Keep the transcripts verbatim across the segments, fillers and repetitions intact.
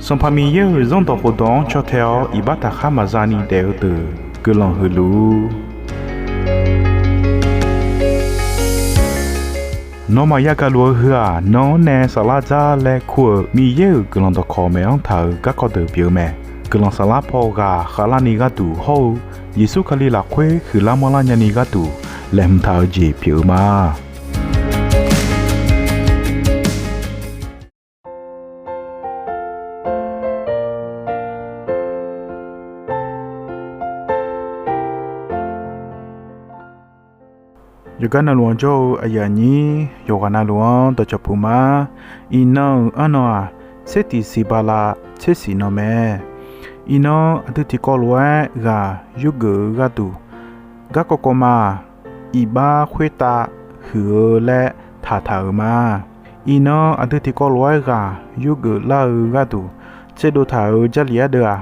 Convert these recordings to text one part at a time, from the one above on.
Sanqpaq Miqyaer-euq Zanrdawq khofdawq-anr caw tae-awr iqbax taqkhar maqza ni daef-eu deuq guiqlanq huiq luf-ur. Nawmaf yagaq luf-eu heu-aq, nan-anr nae saflar dzar laer kur-euq Miqyaer-euq guiqlanq dawqkawq maeq-anr taq-euq garkawv deuq pyeuf-eu mae. Guiqlanq saflar paw ghaq khavlarni gharduq hawr-eu Yeqsur Kali lafkhoer huiqlar manrlar nyani gharduq laeqhmq taq-eu jeq pyeuf-eu ma. Yawqgar navluf-anr jawr-eu aqyuif aqnyir yawqghaq navluf-anr dawqcawq puq ma. Iqnan-euq arnan-aq, tser tiq siq bala tser siq nan mae. Iqnan aqdui tiqkawv lof-aer ghaq yurgeuf-eu gharduq, garkawv kawv ma-aq, iqbax khoertav huiq-eu laer taqtaq-euq ma. Iqnan aqdui tiqkawv lof-aer ghaq yurgeuf lar-eu gharduq tserdov taq-euq Jarlif ardeuv-aq,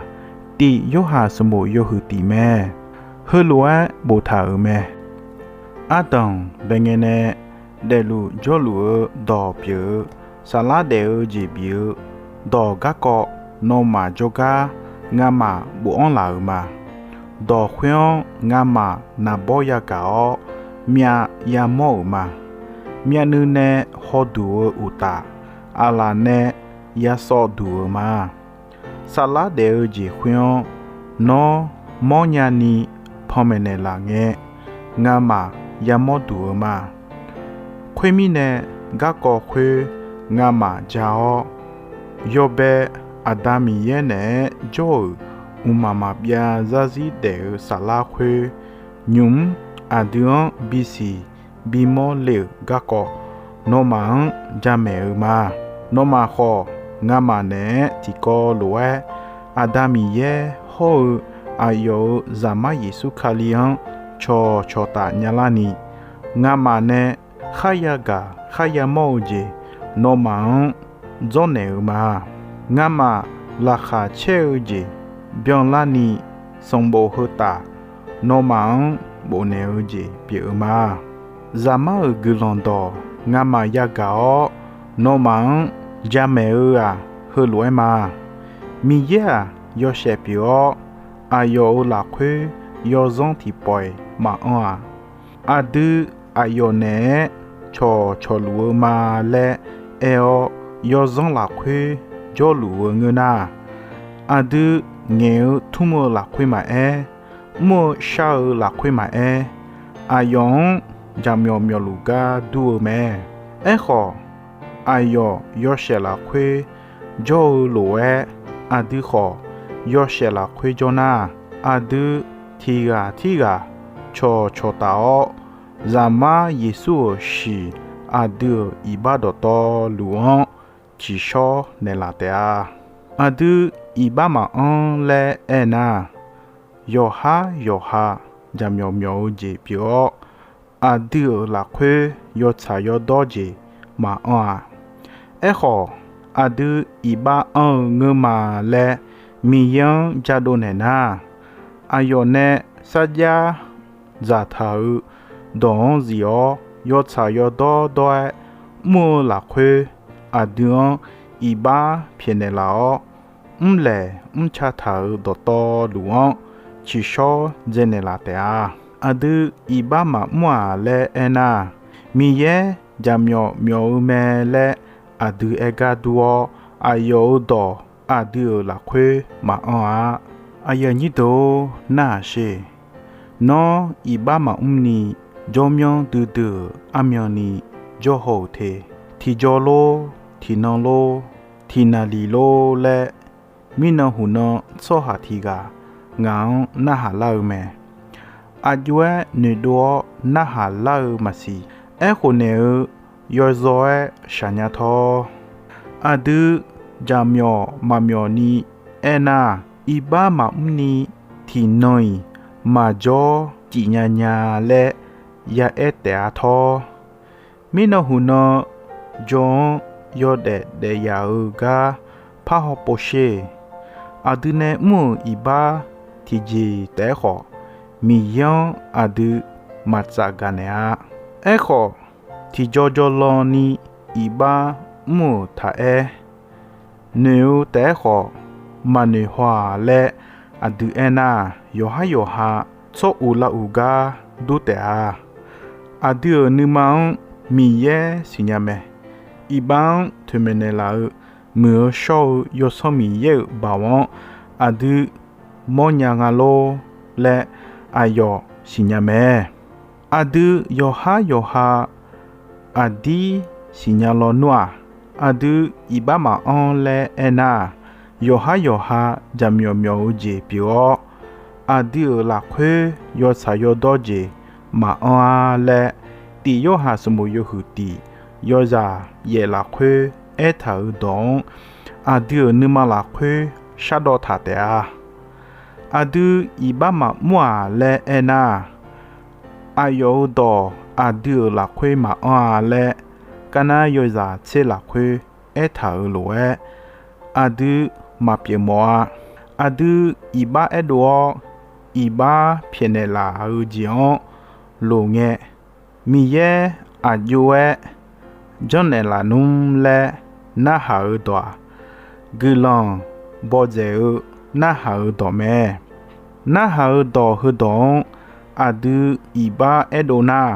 Tif Yorhaq sanqbof yawhuiq tif mae. Heulof-aer boftaq-euq mae. Ardanq bae ngae nae daefluf jawrluf-eu dawq pyeuf-eu, saflar daef-eu jeq bif-eu dawq garkawv nawmaf jawrgar ngamaf bofanr laf-euq ma. Dawq khoer-anr ngamaf naqbawr yagaq-awr, myav yamawr-euq ma. Myavnuiv nae hawduq-eu uqtaf, aqlaf nae yasawv duq-euq ma. Saflar daef-eu jeq khoer-anr nawr mawrnya ni panmaeq naeqlaf ngae, ngamaf yamawr duq-eu ma. Khoermirnae, garkawv khoer ngamaf ja-awr, yawbae Aqda Miqyaer naeq-aer jawr-euq mqmaq maqbyav zarzir daef-eu saflar khoer, nymq-mr aqdui-anr bisiq bimawr le-euq garkawv nawmaf-anr jamaeq-eu ma. Nawmaf khawf, ngamaf naeq-aer tiqkawv lof-aer, Aqda Miqyaer hawr-eu aqyawf-euq Zaqmar Yeqsur Kali-anr cawqcawq taf nyalarni, ngamaf nae kharya gaq kharya mawr-eu jeq nawmaf-anr dzawrnaeq-eu ma. Ngamaf laqkhaq caer-eu jeq byanlarni sanqbof heu taf nawmaf-anr bofnaeq-eu jeq pyeuf-eu ma. Zaqmar-euq guiqlanq dawq ngamaf yagaq-awr, nawmaf-anr jamaeq-eu-aq, heulof-aer ma. Miqyaer-aq, yawshaef pyeuf-awr, aqyawf-euq lafkhoer yawzanr tiqpawf-iq maqanr-aq, aqdui aqyawf naeq-aer cawqcawq luf-eu ma laer aer-awr, yawzanr lafkhoer jawrluf-eu ngeur nar, aqdui ngaeq-eu tmr-eu lafkhoer maqaer, mr-eu shar-eu lafkhoer maqaer, aqyawf-anr jaqmyawf myawfluf gar dur-eu mae. Aerkhawf, aqyawf yawshaef lafkhoer jawr-eu lof-aer, aqdui khawf yawshaef lafkhoer jawr nar, aqdui tiq ghaq tirghaq cawqcawq taf-awr, Zaqmar Yeqsur-euq shiq aqdui-euq iqbax dawqtawvluf-anr tsiqshawr naeqlaf taef-a. Aqdui iqbax maqanr laer aernar, yawqhar yawqha jaqmyawf myawf-eu jeq pyeuf-awr, aqdui-euq lafkhoer yawtsaq yawdawr jeq maqanr-aq. Aerkhawf, aqdui iqbax anr-eu ngeur ma laer Miqyaer-anr jadov naeq nar, aqyawf nae sarjax dzaqtaq-eu dawq-anr zif-awr, yawtsaq yawdawr dawr-aer mr-eu lafkhoer, aqdui-anr iqbax pyaeqnaeq laf-awr, mrlaeq mrca taq-euq dawqtawvluf-anr tsiqshawr dzaenaeq laf taef-a. Aqdui iqbax maqmr-aq laer aernar, Miqyaer jaqmyawf myawf-eu mae laer aqdui aer gar dur-awr, aqyawf-euq dawq aqdui-euq lafkhoer maqanr-a. Aqyuif aqnyir deuq-or, narhaq sher. Nawr iqbax maqmr ni, jawrmyanr duidui-euq armyanni jawr haw-euq te. Tiqjaw lor, tiqnan lor, tiqnaqliq lor laer, mirnan huqnan tsawrhaq tiq ghaq ngaq-anr narhaq lar-eu mae. Aqjox-aer noeqdov-awr narhaq lar-eu maqsiq. Aerkhof naeq-eu yawzaw-aer shaqnya tawr. Aqdui jaqmyawf maqmyawf ni aernar, iqbax maqmr ni tiqnan-iq maqjawr cifnya nya laer yaaer taef-a tawr. Mirnan huqnan jaw-anr yawdaef daef yaf-eu gar parhaw pov sher. Aqdui nae mr-euq iqbax tiqjeq taef-aer khawf, Miqyaer-anr aqdui maqtsaf gaq naeq-a. Aerkhawf, tiqjaw jawlan ni iqbax mr-euq taq aer, noeq-eu taef-aer khawf maqnoeq haw-aq laer aqdui aernar, yawqhar yawqha tsawr uq lav uq gar dur taef-a. Aqdui-euq nuima-anr Miqyaer siqnya mae. Iqbax-anr toeqmaeq naeqlaf-eu muiq-eu shawr-eu Yawsanr Miqyaer-euq baoq-anr aqdui mawrnya nga lor laer aqyawf siqnya mae. Aqdui yawqhar yawqha aqdir siqnya lawnmr-aq, aqdui iqbax maqanr laer aernar, yawqhar yawqha jaqmyawf myawf-eu jeq pyeuf-awr, aqdui-euq lafkhoer yawtsaq yawdawr jeq maqanr-a laer, Tif Yorhaq sanqbof yawhuiq tif yawzaq yaef lafkhoer aertaq-euq dawq-anr aqdui-euq nuima lafkhoer shardawv taq taef-a. Aqdui iqbax maqmr-aq laer aernar, aqyawf-euq dawq aqdui-euq lafkhoer maqanr-a laer, Karnar yawzaq tser lafkhoer aertaq-euq lof-aer, aqdui maqpyeuf mawf-a. Aqdui iqbax aerdov-awr, iqbax pyaeqnaeq laf-eu jeq-anr loq ngae, Miqyaer aqjox-aer janrnaeq laf nmr laer narhaq-eu dawq-aq, guiqlanq bawdzaeq-eu narhaq-eu dawq mae. Narhaq-eu dawq heudawq-anr aqdui iqbax aerdov nar,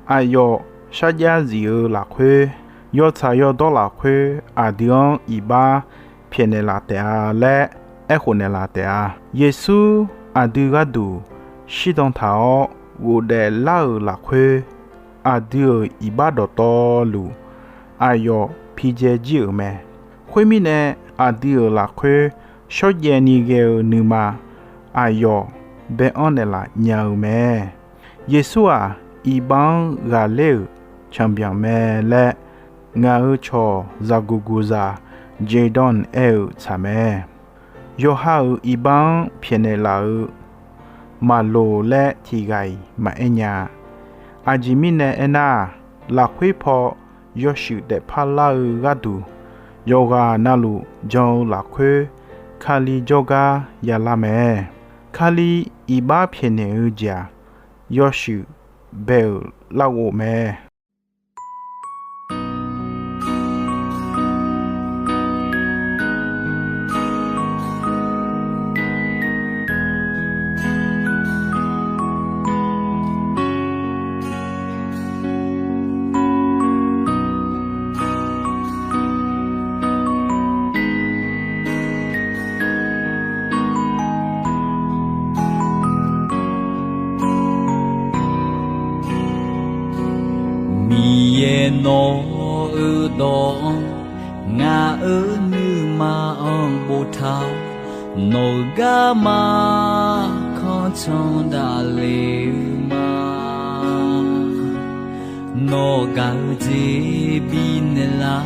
aqyawf sharjax zif-eu lafkhoer, yawtsaq yawdawr lafkhoer aqdui-anr iqbax pyaeqnaeq laf taef-a laer aerkhof naeqlaf taef-a. Yeqsur aqdui gharduq shirdan taq-awr ghofdaef lar-euq lafkhoer, aqdui-euq iqbax dawqtawvluf aqyawf pidzae jir-euq mae. Khoermirnae, aqdui-euq lafkhoer shawrjaev ni ghae-eu nuima aqyawf bae-anr naeqlaf nya-eu mae. Yeqsur-aq, iqbax-anr ghaqler-euq canbyanq mae laer, ngaq-euq cawq zaqguq guqzaq Jadon aer-euq tsaq mae. Yawqha-euq iqbax-anr pyaeqnaeq laf-eu maqloq laer tiqghaq-iq maqaer nya-a. Aqjeq mirnae aernar, lafkhoer paw yawshuif daefpar lar-eu gharduq, yawqghaq navluf jan-eu lafkhoer Kali jawrgar yalar mae. Kali iqbax pyaeqnaeq-eu jeq-aq, yawshuif bae-euq larghov mae. Miqyaer nawq-euq dawq-anr, ngaq-euq nuima-anr boftaq-awr, nawq-euq garma kanr can daqle-eu ma. Nawr gaq-eu jeq bifnaeq lar,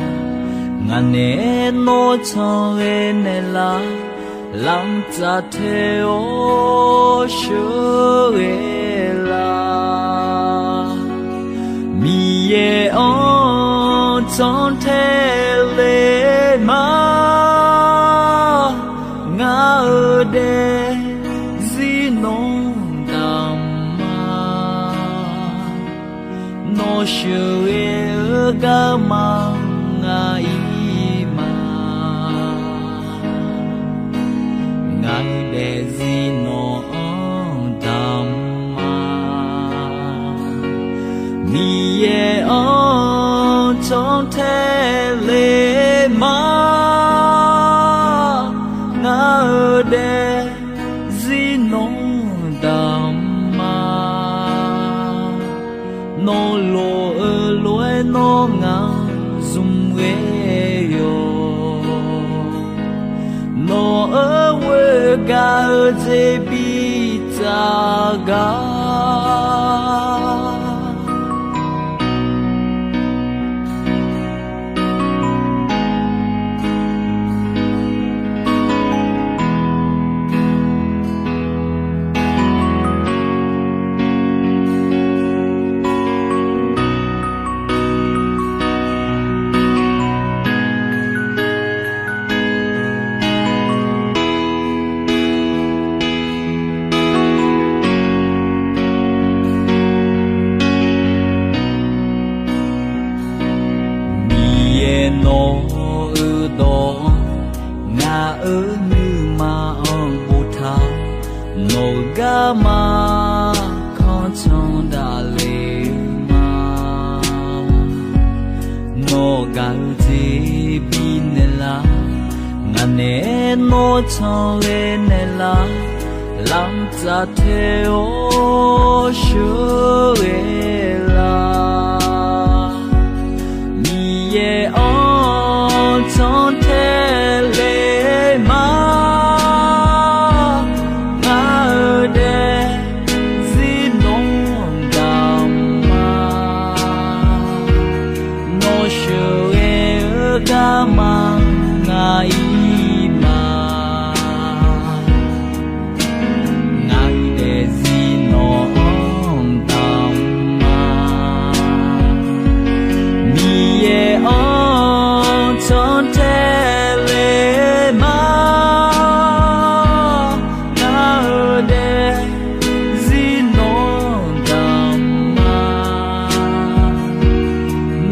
ngaq naeq-aer nawr canqghae naeq lar, lamq tsaf tae-awr sheuqghae lar. Miqyaer-anr cantae le ma, ngaq-euq daefzir nawr damq ma. Nawr sheuqghae-eu garma ngaq-ir ma. Ngaq-euq daefzir nawq-anr damq ma. Miqyaer-anr cantae le ma, ngaq-euq daefzir nawr damq ma. Nawr lof-eu lof-aer nawr ngaq zmq ghae yawq. Nawq-euq ghoer gaq-eu jeq biftsaf gar. Miqyaer nawq-euq dawq-anr, garma kanr can daqle ma. Nawq gaq-eu jeq bifnaeq lar, ngaq nae nawr canle naeq lar, lamq tsaf tae-awr sheuqghae lar. Miqyaer-anr can tae le ma, ngaq-euq daefzir nawr daq ma. Nawr sheuqghae-eu garma ngaq-ir ma. Ngaq-euq daefzir nawq-anr daq ma. Miqyaer-anr can tae le ma, ngaq-euq daefzir nawq daq ma.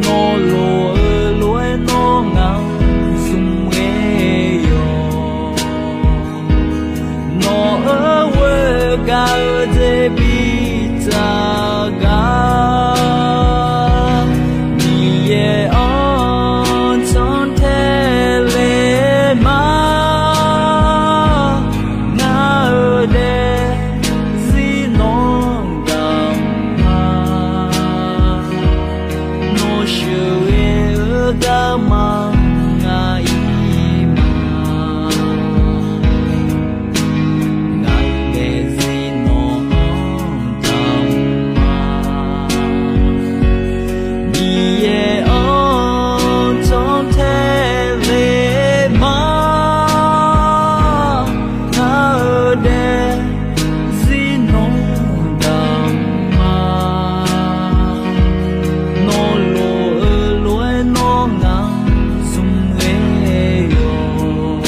Nawr lof-eu lof-aer nawr ngaq-anr zmqghae yawq. Nawq-euq ghoer gaq-eu jeq bitsaf gar, Miqyaer-anr can tae le ma. Ngaq-euq daefzir nawq daq ma. Nawr sheuqghae-eu garma ngaq-ir ma. Ngaq-euq daefzir nawq-anr daq ma. Miqyaer-anr can tae le ma. Ngaq-euq daefzir nawq daq ma. Nawr lof-eu lof-aer nawr ngaq-anr zmqghae yawq.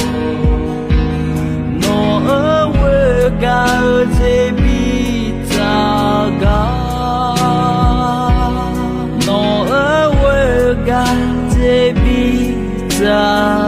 Nawq-euq ghoer gaq-eu jeq bitsaf gar, nawq-euq ghoer gaq jeq bitsaf